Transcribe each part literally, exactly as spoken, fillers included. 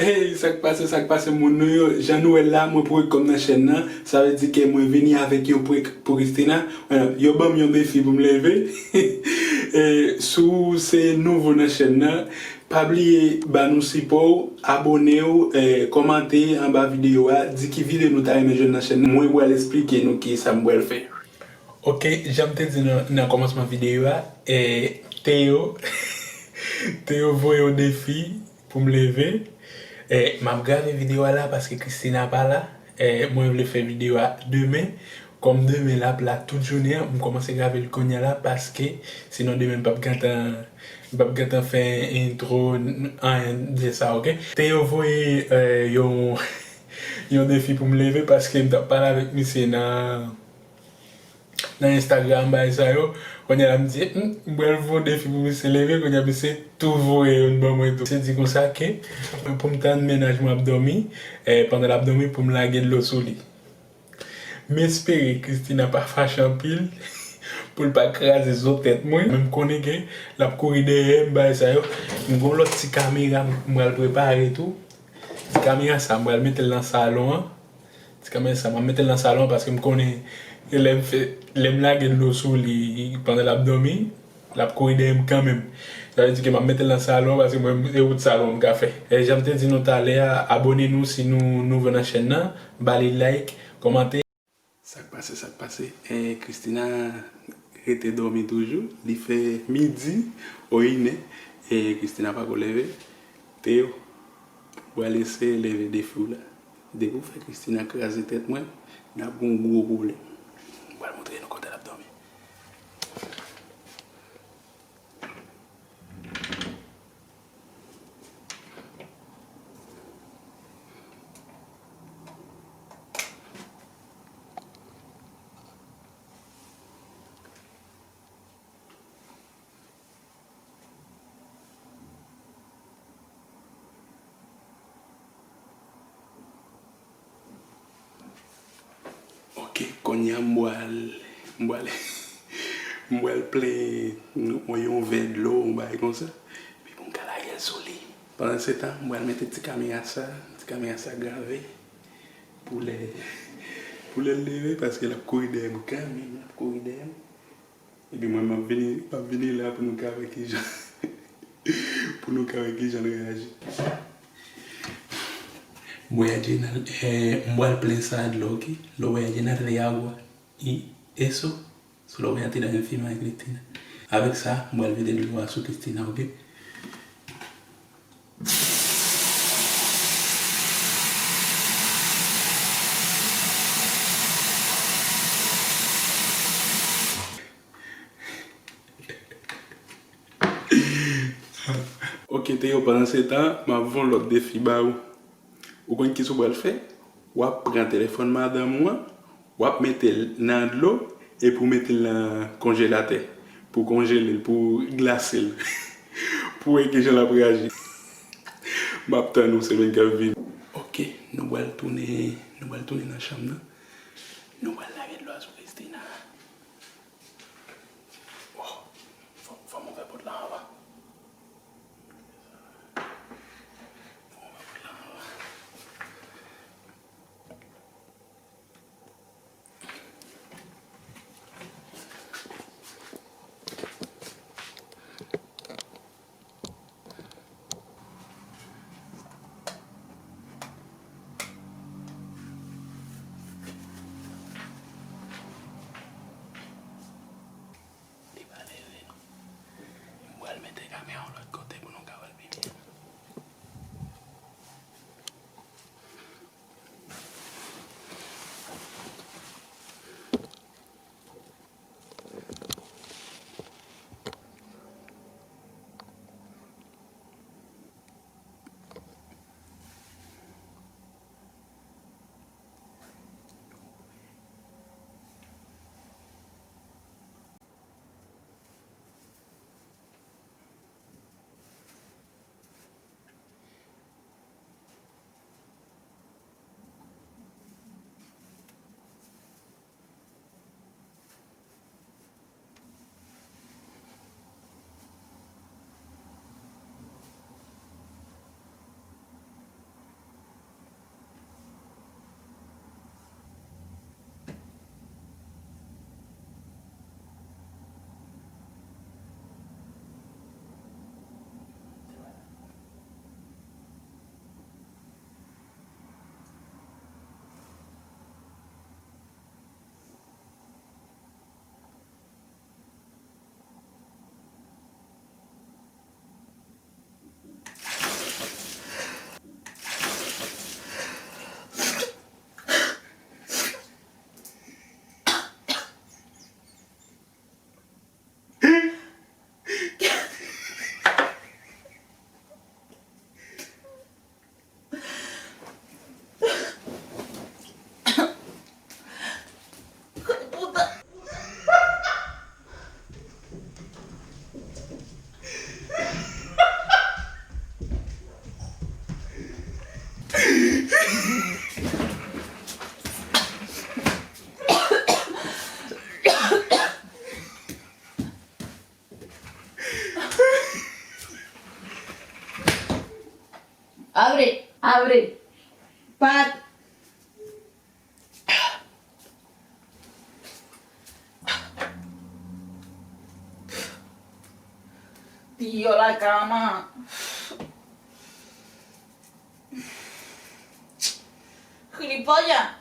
Hey, sa k pase, sa k pase, moun nou yo? Jan nou wè la, mwen pou wè kòm nan chèn nan. Sa vle di ke mwen vini avèk yon prank pou Christina. Eh, yo ban m yon defi pou m leve. Eh, si w se nouvo nan chèn nan, pa bliye ba nou sipò w, abòne w, eh, kòmante anba videyo a, di ki videyo nou ta renmen jwenn nan chèn nan. Mwen pral esplike nou ki sa m pral fè. Ok, jan m te di nan, nan kòmansman videyo a, eh, Theo, Theo voye yon defi pou m leve. Eh, m ap grave videyo a la paske Christina pa la. Eh, mwen vle fè videyo a demen. Kòm demen l ap la tout jounen an, m kòmanse grave l kounye a la paske sinon demen m p ap gentan, m p ap gentan fè entwo, n-, anyen de sa, ok? Theo voye, eh, yon, yon defi pou m leve paske m t ap pale avèk misye nan nan Instagram, bagay sa yo. Kounye a la, m di, "Hmm, m pral voye defi pou misye leve." Kounye a, misye tou voye youn ban mwen tou. Misye di konsa ke pou m tann mennaj mwen ap dòmi, eh, pandan l ap dòmi, pou m lage dlo sou li. M espere Christina pa fache anpil pou l pa kraze zo tèt mwen. Men m konnen ke l ap kouri dèyè m, bagay sa yo. M gon lòt ti kamera m pral prepare tou. Ti kamera sa, m pral mete l nan salon an. Ti kamera sa, m ap mete l nan salon paske m konnen lè m fè, lè m lage dlo sou li pandan l ap dòmi, l ap kouri dèyè m kanmenm. Sa vle di ke m ap mete l nan salon paske mwen, se wout salon m ka fè. E jan m te di nou talè a, abòne nou si nou nouvo nan chèn nan, ba li like, kòmante. Sa k pase, sa k pase? E Christina rete dòmi toujou. Li fè midi, o inè. E Christina pako leve. Theo, m pral eseye leve defi w la. Depi w fè Christina kraze tèt mwen, n ap gon gwo pwoblèm. M pral montre nou kote l ap dòmi. Ok, kounye a m pral, m pral, m pral plen yon, yon vè dlo, yon bagay konsa. Epi pou m ka lage l sou li. Pandan se tan, m pral mete ti kamera sa, ti kamera sa grave. Pou lè, pou lè l leve, paske l ap kouri dèyè m kanmenm, l ap kouri dèyè m. Epi mwen, m ap vini, m ap vini la pou nou ka wè kijan, pou nou ka wè kijan l reyaji. Voy a llenar, eh, m pral plen sa dlo, ok? Lo voy a llenar de agua. Y eso, solo voy a tirar encima de Christina. Avèk sa, m pral vide dlo a sou Christina, ok? Ok, Théo, pandan se tan, m ap voye yon lòt defi ba ou. Ou konn kisa w pral fè? W ap pran telefòn madanm ou an, w ap mete l nan dlo, epi w mete l nan konjelatè. Pou konjele l, pou glase l. Pou wè kijan l ap reyaji. M ap tann ou semèn k ap vini. Ok, nou pral tounen, nou pral tounen nan chanm nan. Nou pral lage dlo a sou Christina. Oh, fò, fò m ouvè pòt la anvan. Fò m ouvè pòt la anvan. Li pa lè Abre. Pat. Tío, la cama. Gilipollas.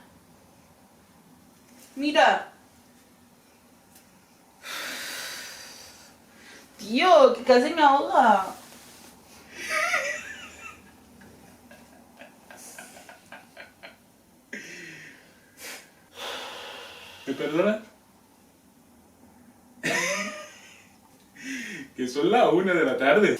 Mira. Tío, ¿qué casi me ahoga? ¿Me perdona? Que son las una de la tarde.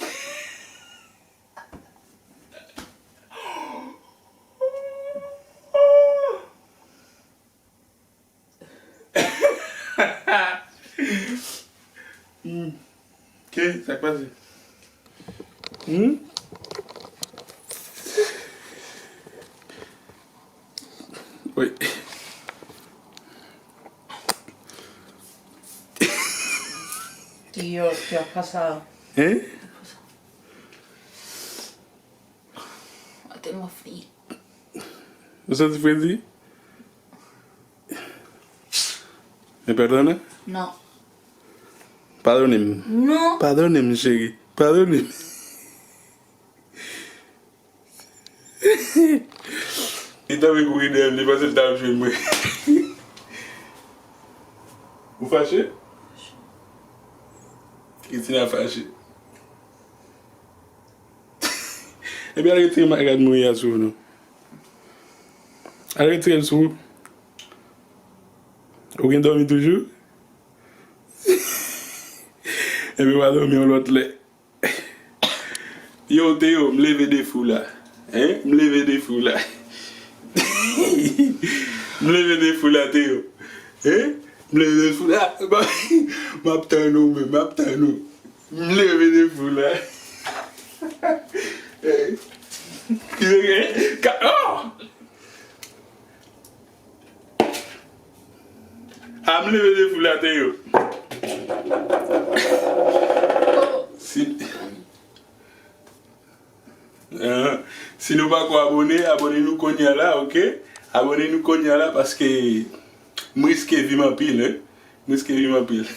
Hmm. Ke, sa k pase? Hmm? Wi. Tío, ¿qué ha pasado? Hein? Mwen tèlman fredi. Ou santi fredi? Me perdona? Non. Padone m. Non. Padone m, cheri. Padone m. Li tanmen kouri dèyè m, li panse l t ap jwenn mwen. Ou fache? Kritina fache. Ebyen, al retire maryaj mwen ye a sou ou non. Al retire l sou ou. Ou gen dòmi toujou? Ebyen, w a dòmi yon lòt lè. Yo, Théo, m leve defi w la. Hein? M leve defi w la. M leve defi w la, Théo. Hein? M leve defi w la. M ap tann ou, men, m ap tann ou. M leve defi w la. Ka-, oh! A, m leve defi w la, Théo. Si, ah, si nou pako abòne, abòne nou kounye a la, oke? Abòne nou kounye a la paske m riske vi m anpil, wi. M riske vi m anpil.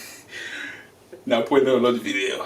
N ap wè nan lòt videyo.